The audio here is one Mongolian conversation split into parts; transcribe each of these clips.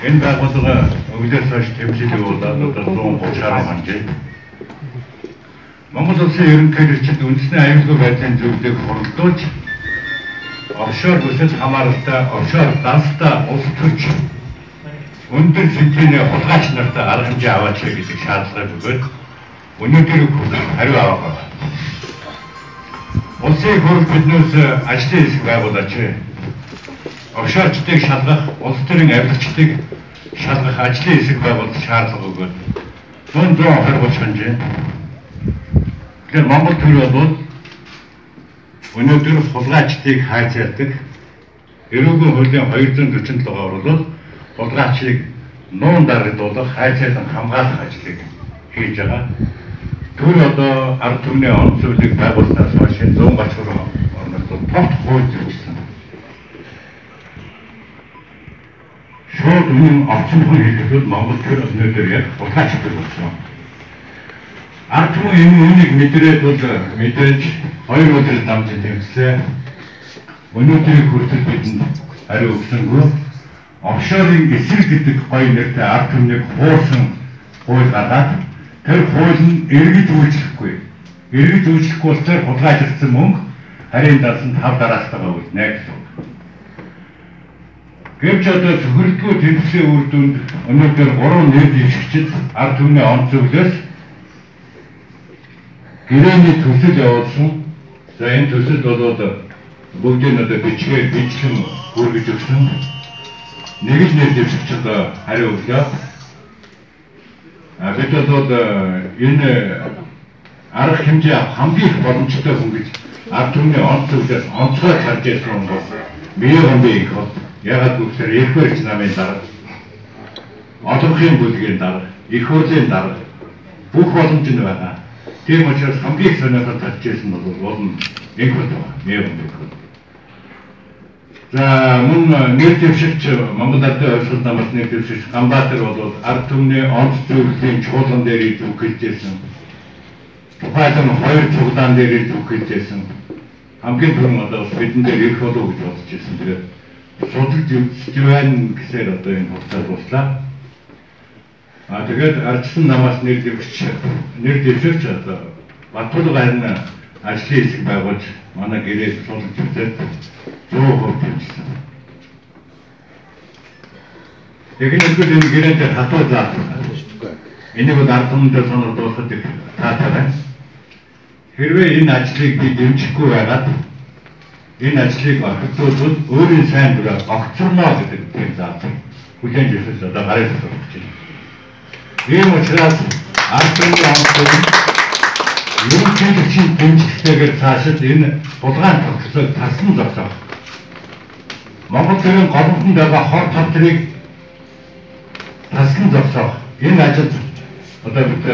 Энэ байгууллага өглөөс хойш тэмцэл явуулаад одоо 130 гаруй ханжээ. Монгол Улсын ерөнхийлөгчид үндэсний аюулгүй байдлын зөвлөлийг хуралдуулж офшор бүсэд хамааралтай офшор данстай улс төрч өндөр сэнтиний хулгайч нартай арга хэмжээ аваач гэдэг шаардлагыг өгөөд өнөөдөр хариу авах байна. Улсын хурал биднээс ажлын хэсэг байгуулаач. Офшорчдыг шалгах, улс төрийн авилгачдыг шалгах ажлын хэсэг байгуулах шаардлага өгөөд 120 ханжээ. Тэгэхээр Монгол төр бол өнөөдөр хулгайчдыг хайцаалдаг. Эрүүгийн хуулийн 247 оруулал хулгайчийг нуун дарагдуулах, хайцаалан хамгаалах ажлыг хийж байгаа. Төр одоо ард түмний он зүйлийг байгуулснаас хойш 130 орногт тогт хууль зөрчсөн. Шууд үнэн орцсон хэлбэл Монгол төр өнөөдөр яг хулгайч төр болсон. Ард түмэн энэ үнийг мэдрээд бол мэдээж 2 өдөр дамжин тэмцлээ. Өнөөдрийг хүртэл бидэнд хариу өгсөнгүй. Офшорын эсрэг гэдэг гоё нэртэй ард түмнийг хуурсан хууль гаргаад тэр хууль нь эргэж үйлчлэхгүй. Эргэж үйлчлэхгүй болохоор хулгайлагдсан мөнгө харийн дансанд хав дараастайгаа үлднэ гэсэн. Гэвч одоо цөхрөлтгүй тэмцлийн үр дүнд өнөөдөр 3 нэр дэвшигчид ард түмний он зөвлөөс гэрээний төсөл явуулсан. За энэ төсөл болоод бүгдийг одоо бичгээр бичлэн хүргэж өгсөн. Нэг л нэр дэвшигч одоо хариу өглөө. А бид бол энэ арга хэмжээ авах хамгийн их боломжтой хүн гэж ард түмний он зөвлөөс онцгой харж байсан бол Миягомби их бол ягаад гэвэл их баригч намын дарга, олонхын бүлгийн дарга, их хурлын дарга бүх боломж нь байгаа. Тийм учраас хамгийн их сонирхол татж байсан бол улам инх бол байгаа. Миягомби их бол. За мөн нэр дэвшигч Монгол Ардын хувьсгал намаас нэр дэвшигч Ганбаатар бол ард түмний онц зөвлөлийн чуулган дээр иж үхэлжсэн. Тухайлан 2 цуглаан дээр иж үхэлжсэн. Хамгийн түрүүн одоо бидэн дээр ирэх болов гэж бодож ирсэн. Тэгээд судалж үзэж байна гэсээр одоо энэ хугацаа дуслаа. А тэгээд ардчсан намаас нэр дэвшигч одоо Батулга харин ажлын хэсэг байгуулж манай гэрээс судалж үзээд 100% тэмцсэн. Тэгэхээр энэ гэрээнд хатуу заах. Энийг бол ард түмэндээ сонирхуулахад их таатай байна. Хэрвээ энэ ажлыг би дэмжихгүй байгаад энэ ажлыг орхигдуулбал өөрийн сайн дураар огцорно гэдэг тийм заавал хүлээн зөвшөөрч одоо гарын үсэг өгч байна. Ийм учраас ард түмний онцлог ерөнхийлөгчийн дэмжлэгтэйгээр цаашид энэ хулгайн тогтолцоог тассан зогсоох. Монгол төрийн голомтонд байгаа хор тавдрыг тассан зогсоох. Энэ ажилд одоо бид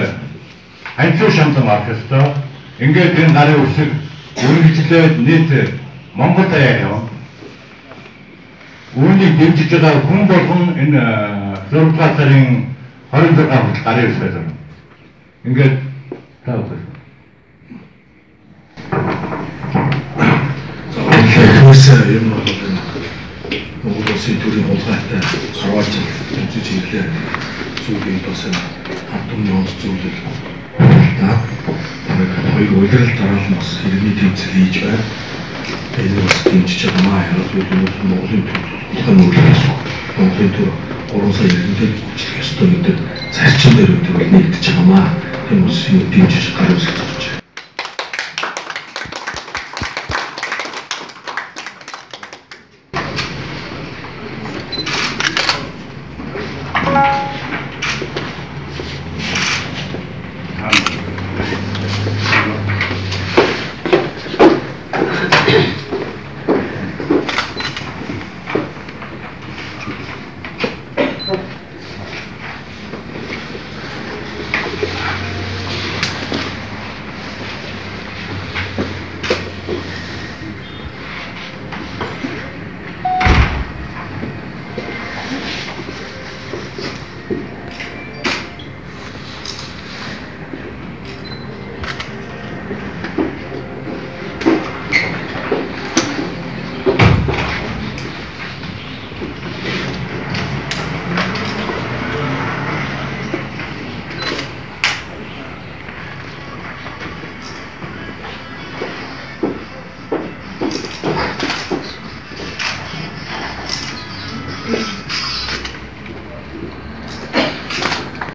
ханьцуу шамдан орох ёстой. Ингээд энэ гарын үсэг үргэлжлээд нийт Монгол даяар явна. Үүнийг дэмжиж байгаа хүн болгон энэ 6 дугаар сарын 26 хүртэл гарын үсгээ зурна. Ингээд та бүхэн Хүмүүс юм бол Монгол Улсын төрийн хулгайтай 10 жил тэмцэж ирлээ. Сүүлийн бас ард түмний онц зөвлөл та бараг 2 улирал дараа нь бас хэрэгний тэмцэл хийж байна. Энэ бас дэмжиж байгаа маа. Яг л Монголын төр хулгай нөөрлөх гэсэн. Монголын төр 3 сая иргэнтэй үйлчлэх ёстой гэдэг зарчим дээр өдөр нэгдэж байгаа маа. Тийм бас юм дэмжиж гар үсэг зурж байна.